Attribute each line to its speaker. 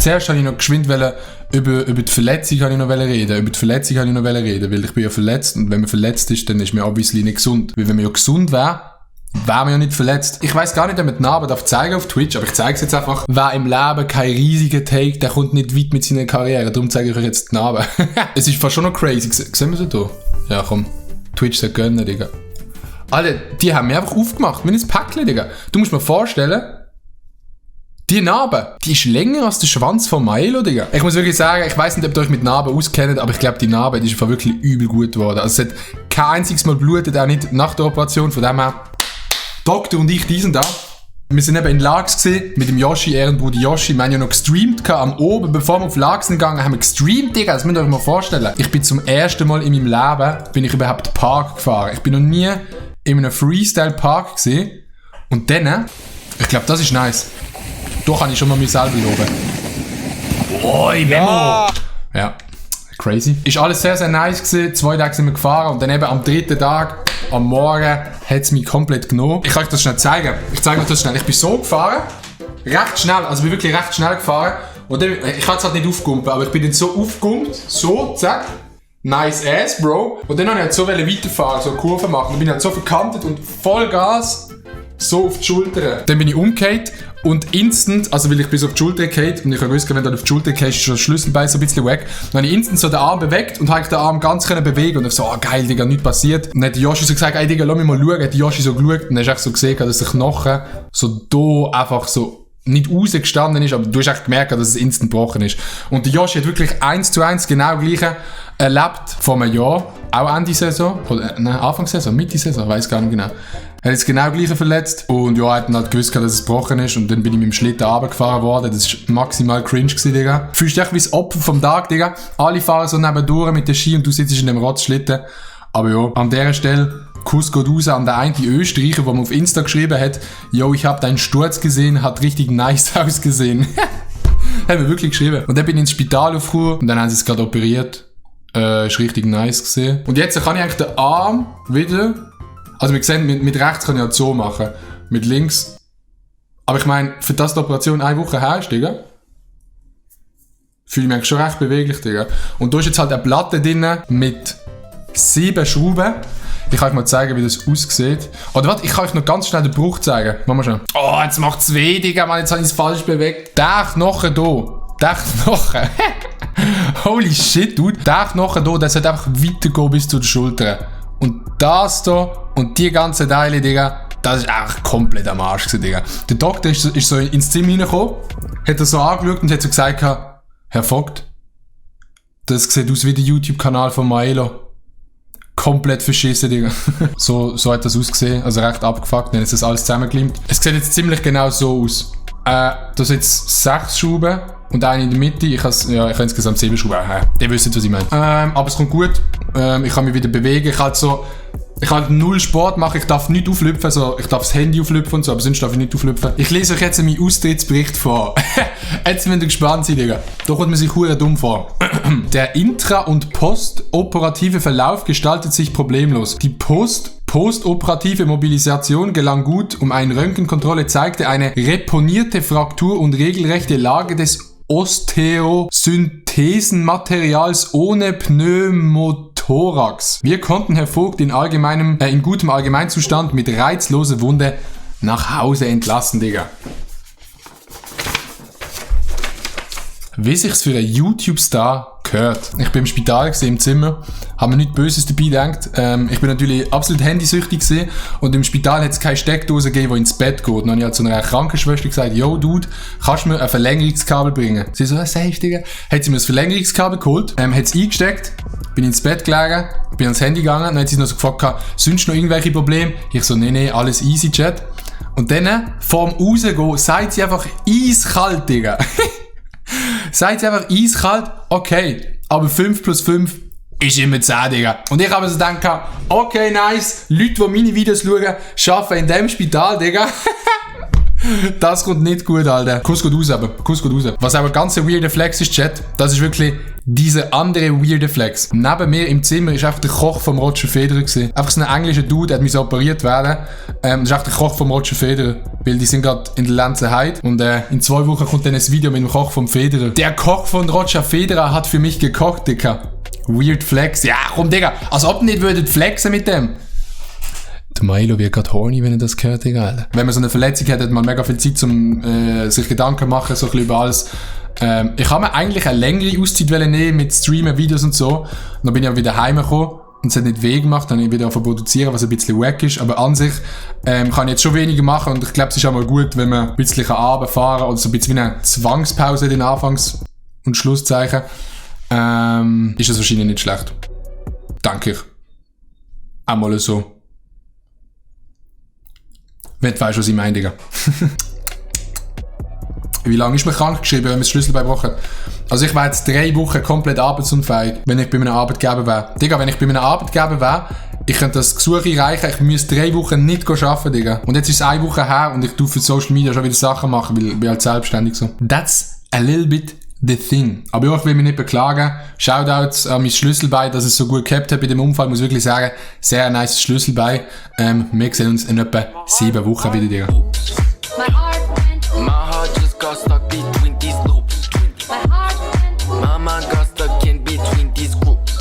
Speaker 1: zuerst wollte ich noch geschwind über die Verletzung reden. Weil ich bin ja verletzt und wenn man verletzt ist, dann ist man obviously nicht gesund. Weil wenn man ja gesund wäre man ja nicht verletzt. Ich weiss gar nicht, ob man die Narben zeigen auf Twitch, aber ich zeige es jetzt einfach. Wer im Leben kein riesiger Take, der kommt nicht weit mit seiner Karriere. Darum zeige ich euch jetzt die Narben. Es ist fast schon noch crazy. Sehen wir sie da? Ja, komm. Twitch soll gönnen, Digga. Alter, die haben mir einfach aufgemacht. Wie ein Päckchen, Digga. Du musst mir vorstellen, die Narbe, die ist länger als der Schwanz von Milo, Digga. Ich muss wirklich sagen, ich weiss nicht, ob ihr euch mit Narben auskennt, aber ich glaube, die Narbe, die ist wirklich übel gut geworden. Also es hat kein einziges Mal blutet, auch nicht nach der Operation. Von dem her, Doktor und ich, die sind da. Wir sind eben in Lags gesehen mit dem Yoshi, Ehrenbruder Yoshi. Wir haben ja noch gestreamt am Oben, bevor wir auf Lags sind gegangen, haben wir gestreamt, Digga. Das müsst ihr euch mal vorstellen. Ich bin zum ersten Mal in meinem Leben, bin ich überhaupt Park gefahren. Ich bin noch nie in einem Freestyle-Park gesehen. Und dann, ich glaube, das ist nice. Da kann ich schon mal mich selber loben. Oi, Memo! Ja, crazy. Ist alles sehr, sehr nice gewesen. 2 Tage sind wir gefahren und dann eben am 3. Tag, am Morgen, hat es mich komplett genommen. Ich kann euch das schnell zeigen. Ich zeige euch das schnell. Ich bin so gefahren, recht schnell, also bin wirklich recht schnell gefahren. Und dann, ich kann es halt nicht aufgumpen, aber ich bin dann so aufgumpt, so, zack. Nice ass, Bro. Und dann habe ich halt so weiterfahren, so Kurven machen. Dann bin ich halt so verkantet und Vollgas so auf die Schulter. Dann bin ich umgekehrt und instant, also weil ich bis auf die Schulter gekehrt und ich habe gewusst, wenn du auf die Schulter gehst, ist das Schlüsselbein so ein bisschen weg. Dann habe ich instant so den Arm bewegt und habe den Arm ganz bewegen und ich so, geil, Digga, nichts passiert. Und dann hat Yoshi so gesagt, ey Digga, lass mich mal schauen. Hat Yoshi so geschaut und dann hast du echt so gesehen, dass der Knochen so da einfach so nicht rausgestanden ist, aber du hast echt gemerkt, dass es instant gebrochen ist. Und der Yoshi hat wirklich 1:1 genau gleiche erlebt vor einem Jahr, auch Ende Saison, oder Anfang Saison, Mitte Saison, ich weiss gar nicht genau. Er hat jetzt genau gleiche verletzt und ja, hat dann halt gewusst, dass es gebrochen ist und dann bin ich mit dem Schlitten runtergefahren worden. Das war maximal cringe gewesen, Digga. Fühlst dich echt wie das Opfer vom Tag, Digga. Alle fahren so nebendurch mit der Ski und du sitzt in dem Rotzschlitten. Aber ja, an dieser Stelle, Kuss geht raus an den einen Österreicher, der mir auf Insta geschrieben hat, yo, ich hab deinen Sturz gesehen, hat richtig nice ausgesehen. Hat mir wirklich geschrieben. Und dann bin ich ins Spital aufgekommen und dann haben sie es gerade operiert. Ist richtig nice gesehen. Und jetzt kann ich eigentlich den Arm wieder, also wir sehen, mit rechts kann ich halt so machen, mit links. Aber ich meine, für das die Operation 1 Woche her ist, Digga, fühle ich mich eigentlich schon recht beweglich, Digga. Und da ist jetzt halt eine Platte drin mit 7 Schrauben. Ich kann euch mal zeigen, wie das aussieht. Oder warte, ich kann euch noch ganz schnell den Bruch zeigen. Machen wir schon. Oh, jetzt macht es weh, Digga, Mann, jetzt habe ich es falsch bewegt. Der Knochen hier. Der Knochen. Holy shit, dude. Der Knochen hier, der sollte einfach weitergehen bis zu den Schultern. Und das hier und die ganzen Teile, Digga, das ist echt komplett am Arsch gewesen, Digga. Der Doktor ist so ins Zimmer reingekommen, hat er so angeschaut und hat so gesagt, Herr Vogt, das sieht aus wie der YouTube-Kanal von Milo. Komplett verschissen, Digga. so hat das ausgesehen, also recht abgefuckt, dann ist das alles zusammengeklimmt. Es sieht jetzt ziemlich genau so aus. Da sind jetzt 6 Schrauben und eine in der Mitte. Ich habe insgesamt 7 Schrauben. Ihr wisst, was ich meine. Aber es kommt gut. Ich kann mich wieder bewegen. Ich kann 0 Sport machen. Ich darf nicht auflüpfen. Also, ich darf das Handy auflüpfen und so, aber sonst darf ich nicht auflüpfen. Ich lese euch jetzt meinen Austrittsbericht vor. Jetzt müsst ihr gespannt sein, Digga. Da kommt man sich hure dumm vor. Der intra- und postoperative Verlauf gestaltet sich problemlos. Die postoperative Mobilisation gelang gut, eine Röntgenkontrolle zeigte eine reponierte Fraktur und regelrechte Lage des Osteosynthesenmaterials ohne Pneumothorax. Wir konnten Herr Vogt in gutem Allgemeinzustand mit reizloser Wunde nach Hause entlassen, Digga. Wie sich's für einen YouTube-Star gehört. Ich bin im Spital gewesen, im Zimmer, habe mir nichts Böses dabei gedacht. Ich bin natürlich absolut handysüchtig gewesen und im Spital hat es keine Steckdose gegeben, die ins Bett geht. Und dann habe ich halt zu einer Krankenschwester gesagt, yo Dude, kannst du mir ein Verlängerungskabel bringen? Sie so, safe, Digga. Hat sie mir das Verlängerungskabel geholt, hat es eingesteckt, bin ins Bett gelegen, bin ans Handy gegangen, dann hat sie noch so gefragt, sonst noch irgendwelche Probleme? Ich so, nee, alles easy, Chat. Und dann, vorm Rausgehen, sagt sie einfach eiskalt, Digga. Seid ihr einfach eiskalt? Okay. Aber 5 + 5 ist immer 10, Digga. Und ich habe so gedacht, okay, nice. Leute, die meine Videos schauen, arbeiten in dem Spital, Digga. Das kommt nicht gut, Alter. Kuss geht raus, aber. Kuss geht raus. Was aber ganz ein weirder Flex ist, Chat, das ist wirklich dieser andere weirde Flex. Neben mir im Zimmer ist einfach der Koch vom Roger Federer gewesen. Einfach so ein englischer Dude, der muss operiert werden. Das ist einfach der Koch vom Roger Federer. Weil die sind gerade in der Lenzer Heide. Und in 2 Wochen kommt dann ein Video mit dem Koch vom Federer. Der Koch von Roger Federer hat für mich gekocht, Digga. Weird Flex. Ja, komm, Digga. Als ob ihr nicht würdet flexen mit dem. Der Milo wird gerade horny, wenn er das gehört, Alter. Wenn man so eine Verletzung hat, hat man mega viel Zeit, um sich Gedanken zu machen, so ein bisschen über alles. Ich habe mir eigentlich eine längere Auszeit nehmen mit Streamen, Videos und so. Und dann bin ich aber wieder heimgekommen und es hat nicht weh gemacht. Dann habe ich wieder angefangen zu produzieren, was ein bisschen wack ist. Aber an sich kann ich jetzt schon weniger machen und ich glaube, es ist auch mal gut, wenn man ein bisschen runterfahren kann oder so ein bisschen wie eine Zwangspause in den Anfangs- und Schlusszeichen. Ist das wahrscheinlich nicht schlecht. Denke ich. Einmal so. Wenn du weißt, was ich meine, Digga. Wie lange ist man krank geschrieben, wenn man das Schlüsselbein gebrochen hat? Also ich wäre jetzt 3 Wochen komplett arbeitsunfähig, wenn ich bei einem Arbeitgeber wäre. Digga, wenn ich bei einem Arbeitgeber wäre, ich könnte das Gesuch einreichen, ich müsste 3 Wochen nicht arbeiten, Digga. Und jetzt ist es 1 Woche her und ich tue für Social Media schon wieder Sachen machen, weil ich bin halt selbstständig so. That's a little bit the thing. Aber ja, ich will mich nicht beklagen. Shoutouts an mein Schlüsselbein, dass es so gut gehabt hat bei dem Unfall, muss wirklich sagen, sehr nice Schlüsselbein. Wir sehen uns in etwa 7 Wochen wieder, Digga.